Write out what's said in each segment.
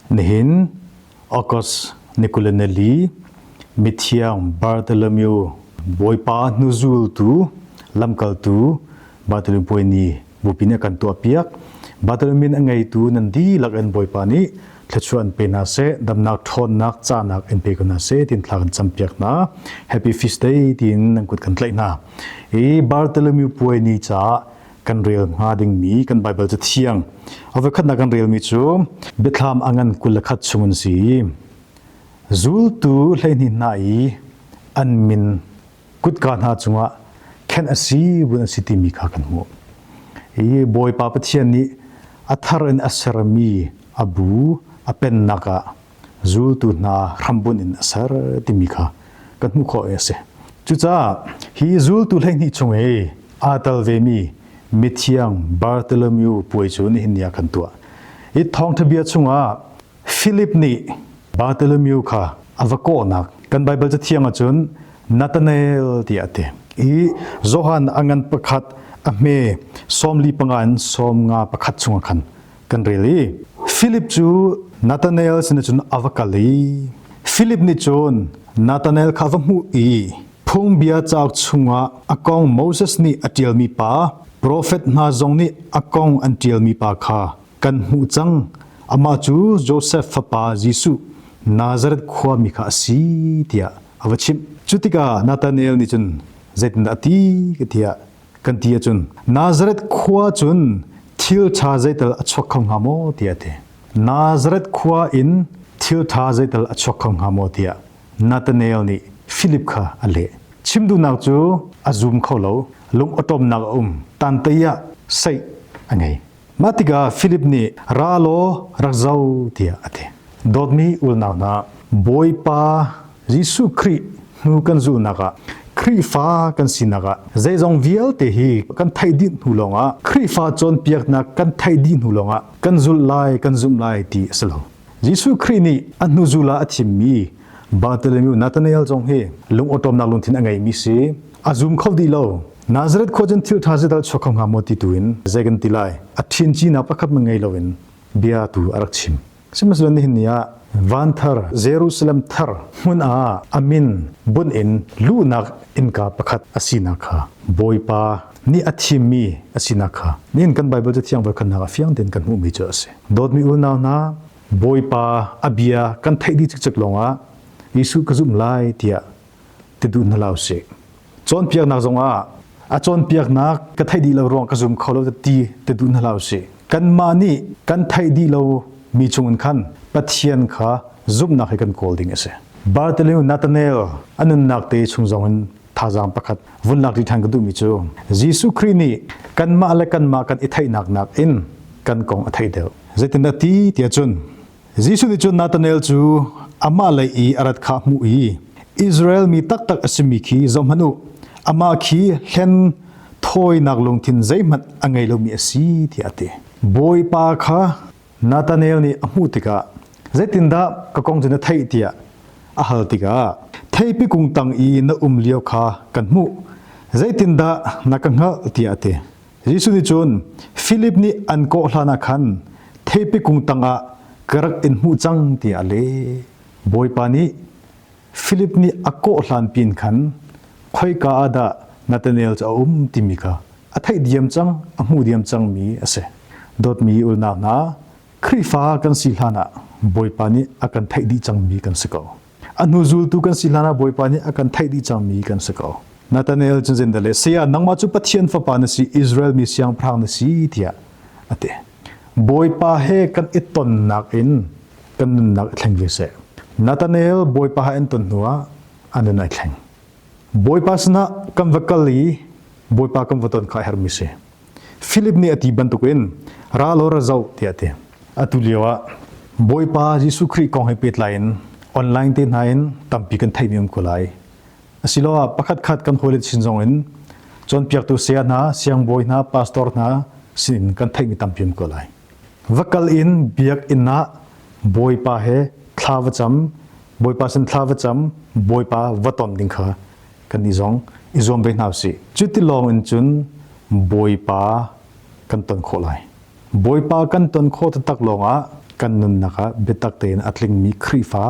Nihin August ni 24 mithiang Bartholomew Bawipa hnuzultu lamkaltu Bartholomew puai ni bupi nih a kan tuahpiak. Bartholomew a ngeitu nan dihlak in Bawipa nih thluachuah an pe hna seh, damnak ṭhawnnak cahnak in pe ko hna seh tiin thla kan campiak hna. Happy Feast Day tiin nan kut kan tlaih hna. I Bartholomew puai ni caah kan rel hnga dingmi kan Baibal cathiang a voikhatnak kan relmi cu Biathlam a ngan 21 chung an si. Zultu 12 hna i an min kutka hna cungah khenh a si vun a si timi kha kan hmuh. Hi Bawipa Pathian nih a thar in a sermi a bu a pennak ah zultu hna hrambunh in a ser timi kha kan hmuh khawh a si. Cucaah hi zultu 12 chung i aa tel vemi mithiang Bartholomew puai cu nihin ni ah kan tuah. Hi thawngtha bia chungah Philip nih Bartholomew kha a va kawhnak kan Baibal cathiang ahcun Nathanael tiah a ti. I Johan a ngan pakhat a hme 45 in 51 chungah khan kan rel i Philip cu Nathanael sinah cun a va kal i Philip nih cun Nathanael kha a va hmuh i phungbia cauk chungah a kong Moses nih a ṭialmi pa profet hna zong nih a kong an ṭialmi pa kha kan hmuh cang amah cu Josef fapa Jesuh Nazareth khuami kha a si tiah a va chimh. Cu tikah Nathanael nih cun zeitindah a ti tiah kan ti ahcun Nazareth khua cun thil ṭha zeital a chuak kho hnga maw tiah a ti. Nazareth khua in thil ṭha zeital a chuak kho hnga maw tiah Nathanael nih Philip kha a leh. Chim duhnak cu a zum kho lo, lung awṭawmnak a um, tantei ah saih a ngei. Mah tikah Philip nih ra law rak zo tiah a ti. Dawtmi unau hna, Bawipa Jesuh Khrih hnu kan zulhnak ah Khrihfa kan sinak ah zeizong vialte hi kan theih dih hnu lawngah Khrihfa cawnpiaknak kan theih dih hnu lawngah kan zulh lai kan zumh lai ti a si lo. Jesuh Khrih nih a hnuzul ah a thimmi Bartholomew Nathanael zong hi lungawṭawmnak lungthin a ngeimi si. A zum kho dih lo. Nazareth khua cun thil ṭha zeital chuak kho hnga maw ti tu in zei kan ti lai. A ṭhincinak pakhat man ngei loin bia tu a rak chim. Sihmanhsehlaw nihin ni ah van thar Jerusalem thar hmun ah a min bunh in luhnak innka pakhat a sinak kha Bawipa nih a thimmi a sinak kha nihin kan Baibal Cathiang voikhatnak ah fiang tein kan hmuhmi cu a si. Dawtmi unau hna, Bawipa a bia kan theih dih cikcek lawngah Jesuh ka zumh lai tiah ti duh hna hlah usih. Cawnpiaknak zongah a cawnpiaknak ka theih dih lo ruang ka zum kho lo ti ti duh hna hlah usih. Kanmah nih kan theih dih lo mi chungin khan Pathian kha zumhnak he kan kawl ding a si. Bartholomew Nathanael a nunnak te chung zongin thazaang pakhat vun lak ṭhan ka duhmi cu Jesuh Khrih nih kanmah le kanmah kan i theihnak nakin kan kong a theih deuh. Zeitindah ti tiah cun Jesuh nih cun Nathanael cu amah lei i a rat kha a hmuh i Israel mi taktak a simi khi zohhmanh u, amah khi hlen thawinak lungthin zeihmanh a ngei lomi a si tiah a ti. Bawipa kha Nathanael nih a hmuh tikah zeitindah ka kong cu na theih tiah a hal tikah theipi kung tang i na um lio kha kan hmuh zeitindah na ka hngalh tiah a ti. Jesuh nih cun Filip nih an kawh hlanah khan theipi kung tangah ka rak in hmuh cang tiah a leh. Bawipa nih Filip nih a kawh hlan pin khan khoika ah dah Nathanael cu a um timi kha a theih diam cang, a hmuh diam cangmi a si. Dawtmi ulnak hna, Khrihfa kan si hlanah Bawipa nih a kan theih dih cangmi kan si ko. A hnu zultu kan si hlanah Bawipa nih a kan theih dih cangmi kan si ko. Nathanael cu zeidah le saya nangmah cu Pathian fapa na si Israel mi siangpahrang na si tiah a ti. Bawipa he kan i tonnak in kan nunnak i thleng ve seh. Nathanael Bawipa he an ton hnuah a nun ai thleng. Bawipa sinah kan va kal i Bawipa kan va ton kha a herhmi si. Philip nih a ti bantukin ra law ra zoh tiah a ti. Atu lio ah Bawipa Jesuh Khrih kong he pehtlai in online te hna in tampi kan theihmi um ko lai. Asiloah pakhatkhat kan hawile sin zong in cawnpiaktu saya hna, siangbawi hna, pastor hna sin in kan theihmi tampi um ko lai. Va kal in biakinn ah Bawipa he thla va cam, Bawipa sin thla va cam, Bawipa va ton ding kha kan i zong i zuam ve hna usih. Cuti lawng in cun Bawipa kan ton khawh lai. Bawipa kan ton khawh taktak lawngah kan nunnak ah biatak tein a tlingmi Khrihfa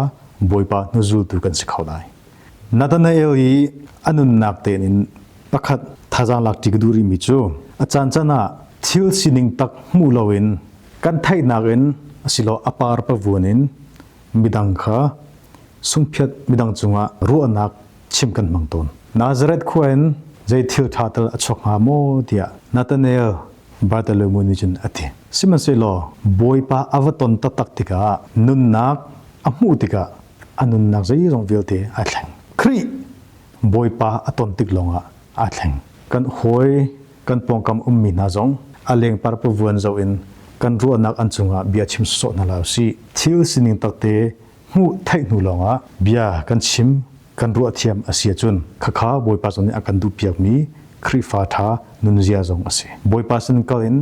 Bawipa hnuzultu kan si kho lai. Nathanael i a nunnak tein in pakhat thazaang lak ṭi ka duh rihmi cu a caan caan ah thil sining tak hmuh loin kan theihnak in asilo a par pavuan in midang kha sungphiat midang cungah ruahnak chim kan hmang tawn. Nazareth khua in zei thil ṭha tal a chuak hnga maw tiah Nathanael Bartholomew nih cun a ti. Sihmanhsehlaw Bawipa a va ton taktak tikah nunnak a hmuh tikah a nunnak zeizong vialte aa thleng. Khrih Bawipa a ton tik lawngah aa thleng. Kan hawi kan pawngkam ummi hna zong a lengpar pavuan zoh in kan ruahnak an cungah bia chim sawh hna hlah usih. Thil sining takte hmuh theih hnu lawngah bia kan chim kan ruah thiam a si ahcun khakha Bawipa zong nih a kan duhpiakmi Khrihfa ṭha nunzia zong a si. Bawipa sin kal in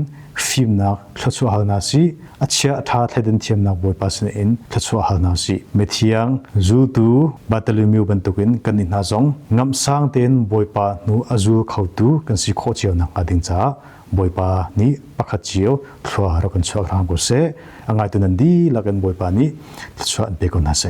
fimnak thluachuah hal hna sih, a chia a ṭha thleidan thiamnak Bawipa sin in thluachuah hal hna sih. Mithiang zultu Bartholomew bantukin kan nih hna zong ngamhsang tein Bawipa hnu a zul khotu kan si khawh cio nakhnga ding caah Bawipa nih pakhat cio thlua rak kan chuah hram ko seh. A ngaitu nan dihlak in Bawipa nih thluachuah an pe ko hna seh.